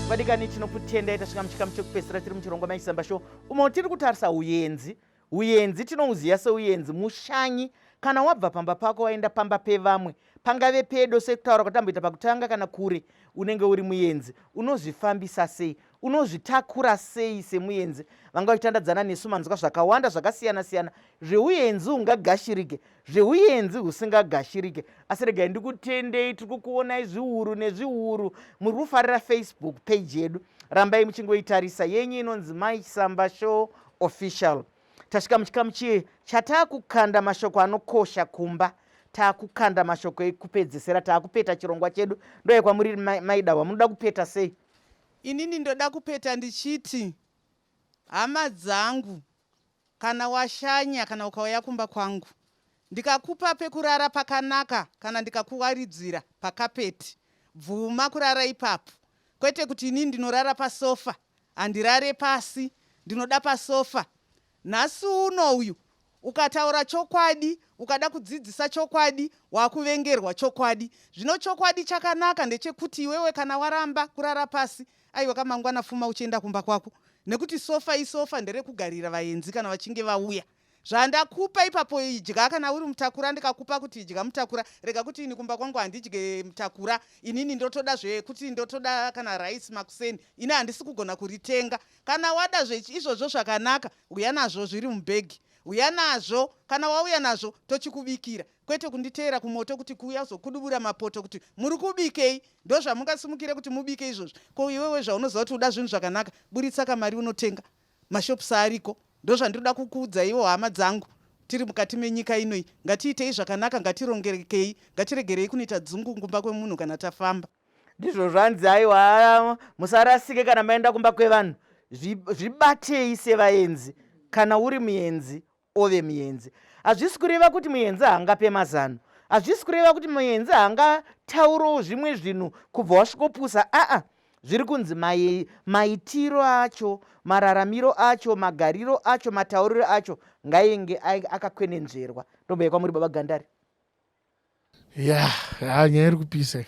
Vadikani, tinokutendai. Tasvika muchikamu chekupedzisira tiri muchirongwa Maisamba Show, umo tiri kutarisa uyenzi. Uyenzi tinouziva seuyenzi mushanyi. Kana wabva pamba pako waenda pamba pevamwe, pangave pedo sekutaura kwatamboita pakutanga kana kure, unenge uri muyenzi. Unozvifambisa sei? Unozvitakura sei semuyenzi? Vanga vachitandadzana nesu, manzwa zvakawanda zvakasiyana siyana zveuyenzi hungagashirike, zveuyenzi husingagashirike. Asi regai ndikutendei, tiri kukuonai zviuru nezviuru muri kufarira Facebook page yedu. Rambai muchingoitarisa, yenyu inonzi Mai Chisamba Show Official. Tasvika muchikamu chiye chataakukanda mashoko anokosha kumba, taakukanda mashoko ekupedzesera, taakupeta chirongwa chedu. Ndoye kwamuri Maidawa, munoda kupeta sei? Inini ndoda kupeta ndichiti, hama dzangu, kana washanya kana ukauya kumba kwangu, ndikakupa pekurara pakanaka kana ndikakuwaridzira pakapeti, bvuma kurara ipapo. Kwete kuti inini ndinorara pasofa, handirare pasi, ndinoda pasofa. Nhasi uno uyu ukataura chokwadi, ukada kudzidzisa chokwadi, wakuvengerwa chokwadi. Zvino chokwadi chakanaka ndechekuti iwewe kana waramba kurara pasi, aiwa, kamangwana fuma uchienda kumba kwako, nekuti sofa isofa, nderekugarira vaenzi kana vachinge vauya. Zvandakupa ipapo idya. Kana uri mutakura, ndikakupa kuti idya mutakura, rega kuti ini kumba kwangu handidye mutakura, inini ndotoda zvekuti ndotoda kana raisi makuseni, ini handisi kugona kuritenga. Kana wada izvozvo zvakanaka, uya nazvo zviri mubhegi, uya nazvo. Kana wauya nazvo, tochikubikira, kwete kunditeera kumoto kuti kuuya kuzokudubura mapoto kuti muri kubikei. Ndo zvamungasimukire kuti mubike izvozvo? Ko iwewe zvaunoziva kuti uda zvinhu zvakanaka, buritsa kamari unotenga, mashops ariko. Ndo zvandinoda kukuudza ivo, hama dzangu. Tiri mukati menyika inoi, ngatiitei zvakanaka, ngatirongerekei, ngatiregerei kunoita dzungu kumba kwemunhu kana tafamba. Ndizvo zvanzi, aiwa, musarasike kana maenda kumba kwevanhu. Zvibatei sevaenzi. Kana uri muenzi, ove muenzi. Hazvisi kureva kuti muenzi haangape mazano, hazvisi kureva kuti muenzi haangataurawo zvimwe zvinhu kubva wasvikopusa. Aa, zviri kunzi maitiro acho, mararamiro acho, magariro acho, matauriro acho ngainge akakwenenzverwa. Ndomboya kwamuri, Baba Gandari. Ya, ha, nyaya iri kupisa.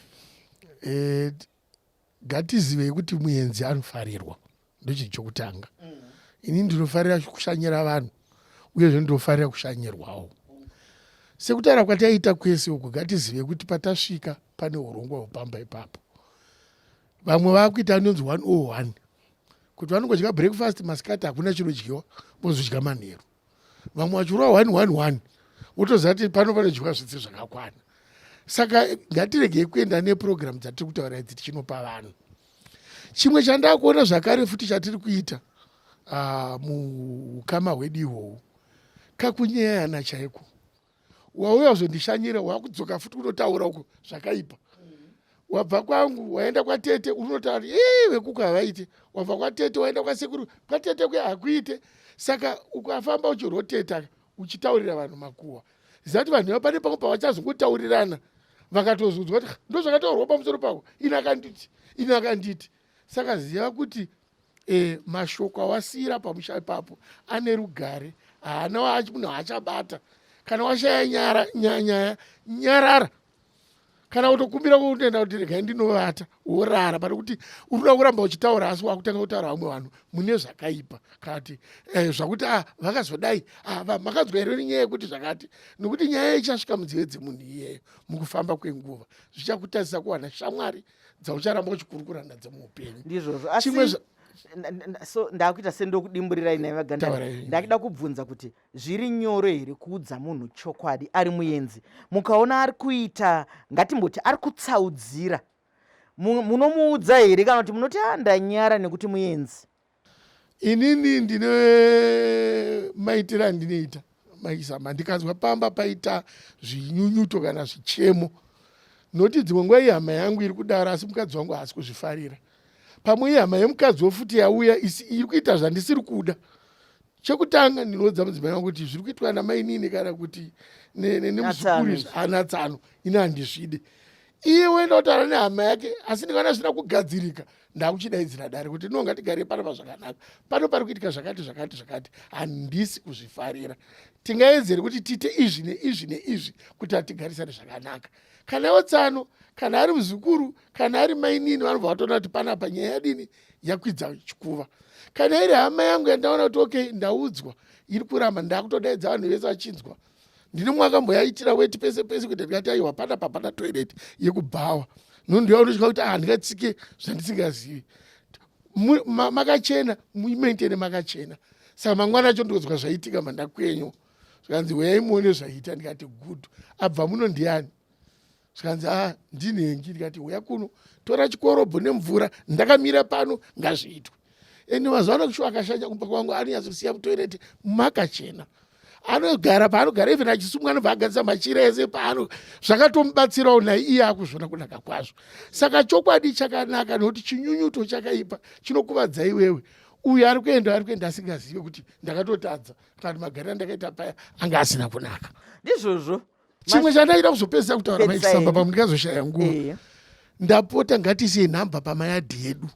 Ngatizivei kuti muenzi anofarirwa, ndochinhu chokutanga. Ini ndinofarira kushanyira vanhu, uyezve ndinofarira kushanyirwawo. Sekutaura kwataita kwese uku, ngatizivei kuti patasvika pane urongwa hwepamba ipapo. Vamwe vakuita anonzi 101, kuti vanongodya breakfast, masikati hakuna chinodyiwa, vozodya manheru. Vamwe vachirova 111, wotoziva kuti pano panodyiwa zvitsi zvakakwana. Saka ngatiregei kuenda nepurogiramu dzatiri kutaura idzi tichinopa vanhu. Chimwe chandakuona zvakare futi chatiri kuita muukama hwedu ihwohwu, kakunyeyana chaiko. Wauya kuzondishanyira, wakudzoka futi kunotaura uko zvakaipa. Wabva kwangu waenda kwatete, unotaura kuti ii vekuku havaite. Wabva kwatete waenda kwasekuru, kwatete kuya hakuite. Saka ukafamba uchiroteta uchitaurira vanhu makuhwa, ziva kuti vanhu iva pane pamwe pavachazongotaurirana, vakatozonzwa kuti ndo zvakataurwa pamusoro pako, ini akanditi, ini akanditi. Saka ziva kuti mashoko awasiyira pamusha ipapo ane rugare, haana munhu haachabata. Kana washaya nyaya, nyarara, kana kutokumbira kunoenda kuti regai ndinovata, worara, pane kuti uri kuda kuramba uchitaura asi wakutanga kutaura vamwe vanhu mune zvakaipa, kana kuti zvakuti a vakazodai, makanzwa here nenyaya yekuti zvakati, nokuti nyaya ichasvika munzeve dzemunhu iyeyo mukufamba kwenguva, zvichakutadzisa kuwana shamwari dzaucharamba uchikurukura nadzo muupenyu. Ndizvozvo, asi so ndakuita sendokudimburirai nai vaGandari. Ndakuda kubvunza kuti zviri nyoro here kuudza munhu chokwadi ari muenzi? Mukaona ari kuita, ngatimboti ari kutsaudzira, munomuudza here kana kuti munoti a ndanyara nekuti muenzi? Inini ndine maitiro andinoita, Maisama. Ndikanzwa pamba paita zvinyunyuto kana zvichemo, noti dzimwe nguva ihama yangu iri kudaro, asi mukadzi wangu haasi kuzvifarira. Pamwe ihama yemukadzi wofuti yauya iri kuita zvandisiri kuda. Chekutanga ndinoudza mudzimai wangu kuti zviri kuitwa namainini kana kuti nemuzukuru izvi, anatsano, ini handizvide. Iye woenda kutaura nehama yake, asi ndikaona zvisina kugadzirika, ndakuchidaidzira dare kuti no, ngatigare pano pazvakanaka, pano pari kuitika zvakati zvakati zvakati, handisi kuzvifarira. Tingaedzere kuti tiite izvi neizvi neizvi kuti hatigarisane zvakanaka. Kana iwo tsano, kana ari muzukuru, kana ari mainini, vanobva vatoona kuti panapa nyaya yadini, yakwidza chikuva. Kana iri hama yangu yandaona kuti okay, ndaudzwa, iri kuramba, ndakutodaidza vanhu vese vachinzwa. Ndine mumwe akamboyaitira weti pese pese kuita, ndikati aiwa, panapa hapana toilet yekubhawa. Nondiya unotya kuti ah, ndingatsike zvandisingazivi. Makachena, mumaintaine makachena. Saka mangwana acho ndozwa zvaitika mandakwenyu, zvikanzi uyai muone zvaita. Ndikati good, abva muno ndiani? Zvikanzi a ah, ndinhengi. Ndikati uya kuno, tora chikorobho nemvura, ndakamira pano, ngazviitwe. Ende mazuva ano kushuwa akashanya kumba kwangu, anonyatsokusiya mutoireti makachena, anogara paanogara, even achisumwa anobva agadzisa machira ese paano. Zvakatomubatsirawo naye iye akuzviona kunaka kwazvo. Saka chokwadi chakanaka, nekuti chinyunyuto chakaipa, chinokuvadza iwewe. Uyu ari kuenda, ari kuenda asingazive kuti ndakatotadza, kana kuti magariro andakaita paya anga asina kunaka. Ndizvozvo. Chimwe chandaida kuzopedzisa kutaura, maisamba pamwe ndikazoshaya nguva, ndapota ngatisiye nhamba pamayadhi yedu.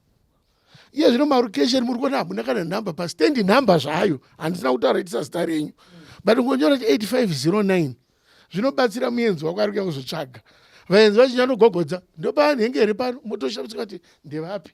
Iye zvino marukesheni muri kuona hamuna kana nhamba pastendi, nhamba zvayo handisina kutaura itisa zita renyu, but ngonyora kuti 8509, zvinobatsira muenzi wako ari kuya kuzotsvaga. Vaenzi vachinji vanogogodza, ndopanhenge here pano, motoshamisa kuti ndevapi,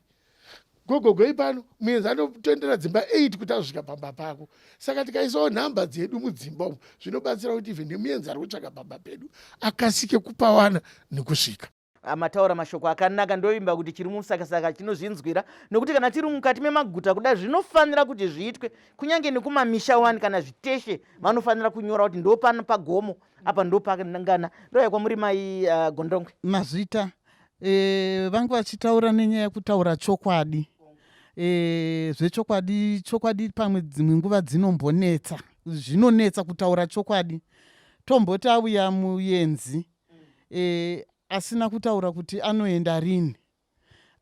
gogogoi pano. Muenzi anotendera dzimba 8 kuti azosvika pamba pako. Saka tikaisawo nhamba dzedu mudzimba umu, zvinobatsira kuti even nemuenzi ari kutsvaga pamba pedu akasike kupawana nekusvika. Mataura mashoko akanaka. Ndovimba kuti chiri musakasaka chinozvinzwira, nokuti kana tiri mukati memaguta kuda, zvinofanira kuti zviitwe kunyange nekumamisha wani, kana zviteshe vanofanira kunyora kuti ndopano pagomo apa, ndopangana. Ndoya kwamuri mai Gondongwe. Mazvita. Vangu vachitaura nenyaya yekutaura chokwadi, zvechokwadi, chokwadi pamwe dzimwe nguva dzinombonetsa, zvinonetsa kutaura chokwadi. Tomboti auya muyenzi asina kutaura kuti anoenda rini,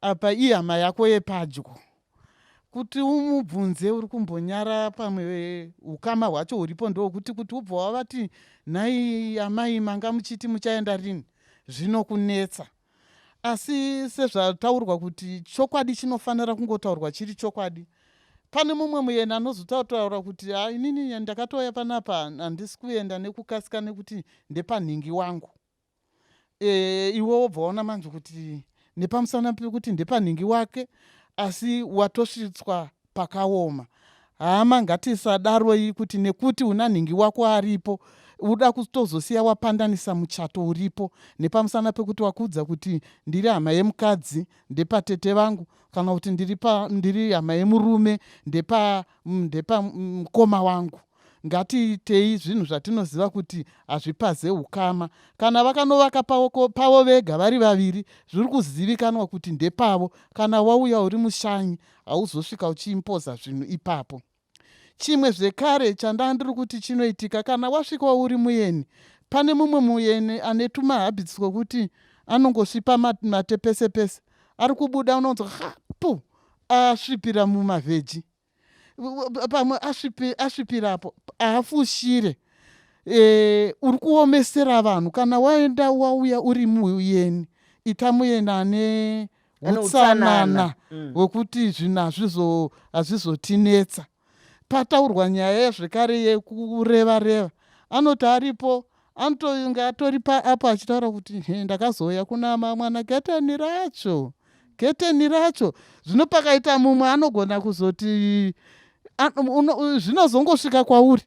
apa ihama yako yepadyo, kuti umubvunze uri kumbonyara, pamwe ukama hwacho huripo ndokuti kuti ubva wavati, "Nhai amai, manga muchiti muchaenda rini?" Zvinokunetsa. Asi sezvataurwa kuti chokwadi chinofanira kungotaurwa chiri chokwadi, pane mumwe muyeni anozotaura kuti, "Ha, inini ndakatouya panapa, handisi kuenda nekukasika nekuti ndepanhingi wangu." Iwe wobva waona manje kuti nepamusana pekuti ndepanhingi wake, asi watosvitswa pakaoma. Hama, ngatisadaroi kuti nekuti una nhingi wako aripo, uda kutozosiya wapandanisa muchato uripo nepamusana pekuti wakuudza kuti ndiri hama yemukadzi, ndepatete vangu, kana kuti ndiri hama yemurume, ndepa ndepamukoma wangu. Ngatiitei zvinhu zvatinoziva kuti hazvipaze ukama. Kana vakanovaka pavo vega vari vaviri, zviri kuzivikanwa kuti ndepavo. Kana wauya uri mushanyi, hauzosvika uchiimpoza zvinhu ipapo. Chimwe zvekare chandandiri kuti chinoitika kana wasvikawo uri mueni, pane mumwe mueni ane tumahabits kwekuti anongosvipa mate pese pese ari kubuda, unonzwa ha pu, asvipira mumavheji, pamwe asvipirapo, haafushire. Uri kuomesera vanhu. Kana waenda, wauya uri muyeni, ita muyeni ane utsanana hwekuti zvinhu hazvizotinetsa. Pataurwa nyaya zvekare yekureva reva, anoti aripo anotonge atori apo achitaura kuti, "Ndakazouya kuna mwana, keteni racho, keteni racho." Zvino pakaita mumwe anogona kuzoti zvinozongosvika kwauri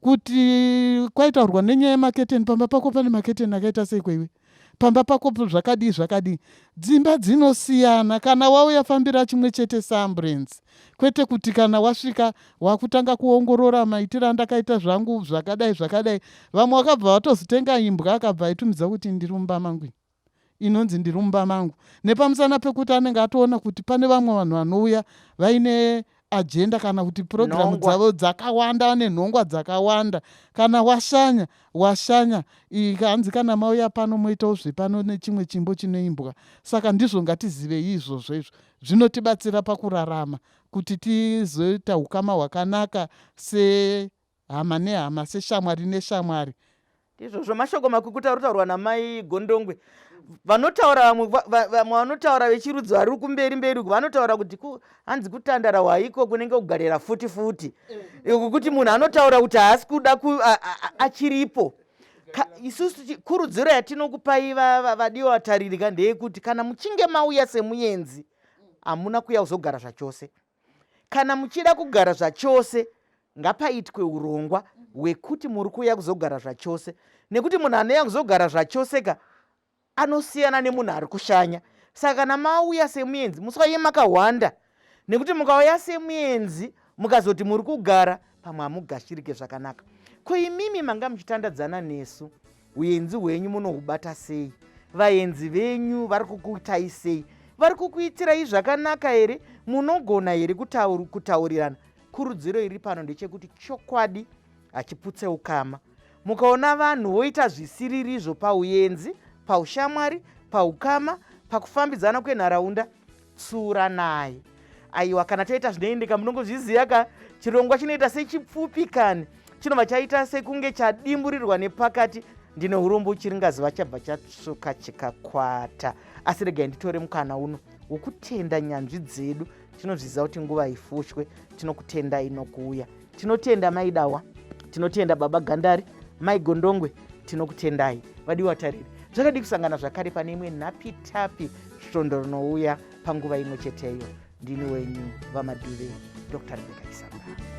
kuti kwaitaurwa nenyaya yemaketeni pamba pako, pane maketeni akaita sei kweiwe pamba pako, zvakadii zvakadii. Dzimba dzinosiyana. Kana wauya, fambira chimwe chete seamburenzi, kwete kuti kana wasvika wakutanga kuongorora maitiro andakaita zvangu, zvakadai zvakadai. Vamwe vakabva vatozotenga imbwa, akabva aitumidza kuti ndiri mumba mangu, inonzi ndiri mumba mangu, nepamusana pekuti anenge atoona kuti pane vamwe vanhu vanouya vaine agenda kana kuti purogiramu dzavo dzakawanda, vane nhongwa dzakawanda. Kana washanya, washanya. Hanzi kana mauya pano moitawo zvepano, nechimwe chimbo chinoimbwa. Saka ndizvo, ngatizivei izvozvo. Izvo zvinotibatsira pakurarama kuti tizoita ukama hwakanaka sehama nehama, seshamwari neshamwari. Ndizvozvo mashoko makukuta ari kutaurwa namai Gondongwe. Vanotaura vamwe vamwe vanotaura vechirudzi vari kumberi mberi uku vanotaura kuti hanzi kutandara hwaiko kunenge kugarira futi futi. Uku kuti munhu anotaura kuti haasi kuda achiripo. Isusu kurudziro yatinokupai vadiwa vatariri ka ndeyekuti kana muchinge mauya semuyenzi hamuna kuya kuzogara zvachose. Kana muchida kugara zvachose ngapaitwe urongwa hwekuti muri kuuya kuzogara zvachose nekuti munhu anouya kuzogara zvachose ka anosiyana nemunhu ari kushanya. Saka kana mauya semuenzi musauye makahwanda nekuti mukauya semuenzi mukazoti muri kugara pamwe hamugashirike zvakanaka. Ko imimi manga muchitandadzana nesu Uyenzi hwenyu munohubata sei? Vaenzi venyu vari kukuitai sei? Vari kukuitirai zvakanaka here? Munogona here kutaurirana? Kurudziro iri pano ndechekuti chokwadi hachiputse ukama. Mukaona vanhu voita zvisiririzvo pauyenzi, paushamwari, paukama, pakufambidzana kwenharaunda, tsuranai. Aiwa, kana toita zvinoendeka munongozviziva ka, chirongwa chinoita sechipfupi kani, chinobva chaita sekunge chadimburirwa nepakati. Ndine urombo chiringazuva chabva chatsvuka chikakwata. Asi regai nditore mukana uno wokutenda nyanzvi dzedu. Tinozviziva kuti nguva ifushwe, tinokutendai nokuuya. Tinotenda Mai Dawa, tinotenda Baba Gandari, Mai Gondongwe, tinokutendai vadiwa tariri. Zvakadii kusangana zvakare pane imwe nhapitapi svondo rinouya panguva imwe cheteyo. Ndini wenyu VaMadhuve, Dr. Rebecca Chisamba.